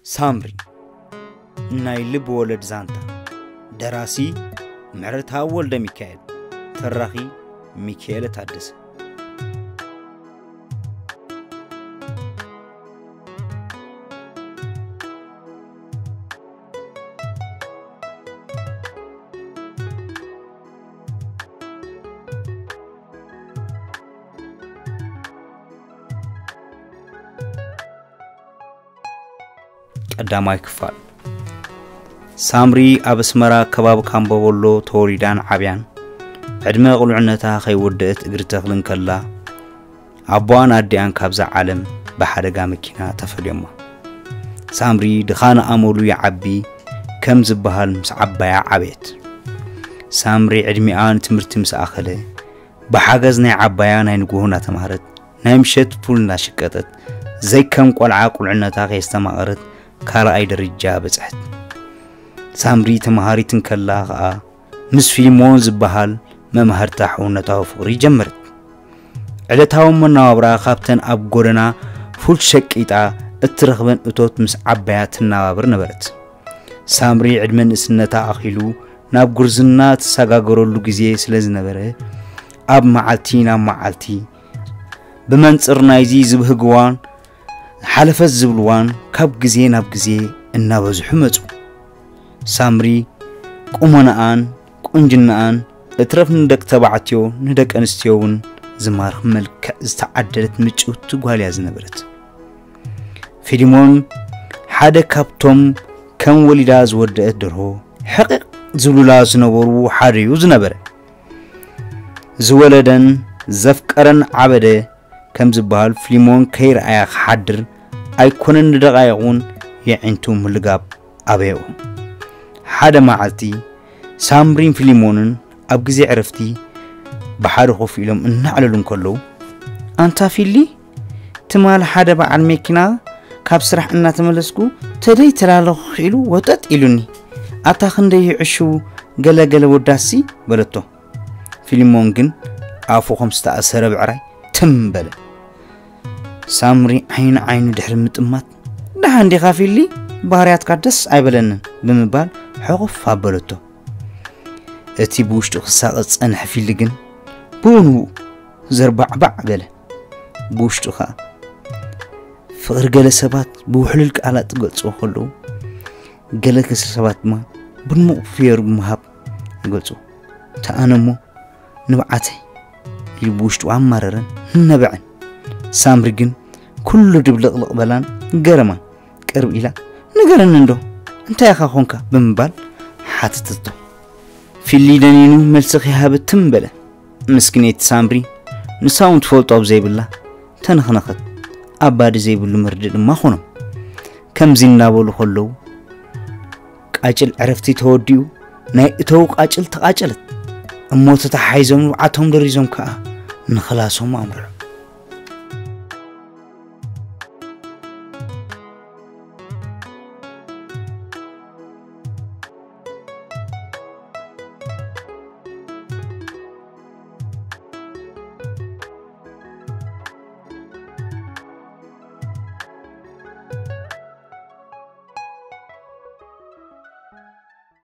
ሳምሪ፣ ናይ ልብ ወለድ ዛንታ። ደራሲ ምሕረትኣብ ወልደ ሚካኤል። ተራኺ ሚካኤል ታደሰ። ቀዳማይ ክፋል። ሳምሪ ኣብ ኣስመራ ከባቢ ካምቦቦሎ ተወሊዳን ዓብያን፣ ዕድመ ቁልዕነታ ከይወደአት እግሪ ተኽሊ እንከላ፣ ኣቦኣን ኣዲኣን ካብዛ ዓለም ብሓደጋ መኪና ተፈልዮማ። ሳምሪ ድኻ ንኣመሉ ይዓቢ ከም ዝበሃል ምስ ዓባያ ዓብየት። ሳምሪ ዕድሚኣ ንትምህርቲ ምስ ኣኸለ፣ ብሓገዝ ናይ ዓባያ ናይ ንግሆ እናተማህረት፣ ናይ ምሸት ፉል እናሸቀጠት፣ ዘይከም ቆልዓ ቁልዕነታ ከየስተማቐረት ካልኣይ ደረጃ በጽሐት። ሳምሪ ተማሃሪት እንከላ ኸኣ፣ ምስ ፊልሞን ዝበሃል መማህርታ ሕውነታዊ ፍቕሪ ጀመረት። ዕለታዊ መነባብራ ካብተን ኣብ ጎደና ፉል ሸቂጣ እትረኽበን እቶት ምስ ዓባያ ትነባብር ነበረት። ሳምሪ ዕድመ ንእስነታ ኣኺሉ ናብ ጉርዝና ትሰጋገረሉ ግዜ ስለ ዝነበረ፣ ኣብ መዓልቲ ናብ መዓልቲ ብመንጽር ናይዚ ዝብህግዋን ሓለፈት ዝብልዋን ካብ ግዜ ናብ ግዜ እናበዝሑ መጹ። ሳምሪ ቁመናኣን ቁንጅናኣን እትረፍ ንደቂ ተባዕትዮ ንደቂ ኣንስትዮ እውን ዝማርኽ መልክዕ ዝተዓደለት ምጭውቲ ጓል እያ ዝነበረት። ፊሊሞን ሓደ ካብቶም ከም ወሊዳ ዝወደአት ደርሆ ሕቕቕ ዝብሉላ ዝነበሩ ሓደ እዩ ዝነበረ። ዝወለደን ዘፍቀረን ዓበደ ከም ዝበሃል ፊሊሞን ከይረኣያ ክሓድር ኣይኮነን፣ ንደቓይቕ እውን የዒንቱ ምልጋብ ኣበዮ። ሓደ መዓልቲ ሳምሪን ፊሊሞንን ኣብ ግዜ ዕረፍቲ ብሓደ ኮፍ ኢሎም እናዕለሉ እንከለዉ፣ "ኣንታ ፊሊ፣ ትማሊ ሓደ በዓል መኪና ካብ ስራሕ እናተመለስኩ ተደይ ተላለኹ ኢሉ ወጠጥ ኢሉኒ። ኣታ ክንደይ ይዕሽው ገለ ገለ ወዳሲ?" በለቶ። ፊሊሞን ግን ኣፉ ከም ዝተኣሰረ ብዕራይ ትም በለ። ሳምሪ ዓይኒ ዓይኑ ድሕሪ ምጥማት፣ "ደሓን ዲኻ ፊሊ? ባህርያትካ ደስ ኣይበለንን" ብምባል ሕቑፍ ኣበለቶ። እቲ ብውሽጡ ክሳቐ ዝጸንሐ ፊሊ ግን ብኡንኡ ዘርባዕባዕ በለ። ብውሽጡ ኸኣ፣ ፍቕሪ ገለ ሰባት ብውሕሉል ቃላት ክገልጽዎ ከለዉ፣ ገለ ሰባት ድማ ብድሙቕ ፍዮሪ ብምሃብ ይገልጽዎ። እታ ኣነ እሞ ንብዓተይ ኢሉ ብውሽጡ ኣማረረን ነበዐን። ሳምሪ ግን ኩሉ ድብልቕልቕ በላን ገረማን። ቅርብ ኢላ፣ "ንገረኒ እንዶ፣ እንታይ ኢኻ ኾንካ?" ብምባል ሓተተቶ። ፊሊ ደኒኑ መልሲ ከይሃበ ትም በለ። ምስኪነይቲ ሳምሪ ንሳ እውን ትፈልጦ ኣብ ዘይብላ ተነኽነኸት። ኣባዲ ዘይብሉ መርድእ ድማ ኾኖም። ከምዚ እናበሉ ከለዉ፣ ቃጭል ዕረፍቲ ተወዲኡ፣ ናይ እተው ቃጭል ተቓጨለት። እሞ ተተሓሒዞም ንብዓቶም ደሪዞም ከኣ ንኽላሶም ኣምርሑ።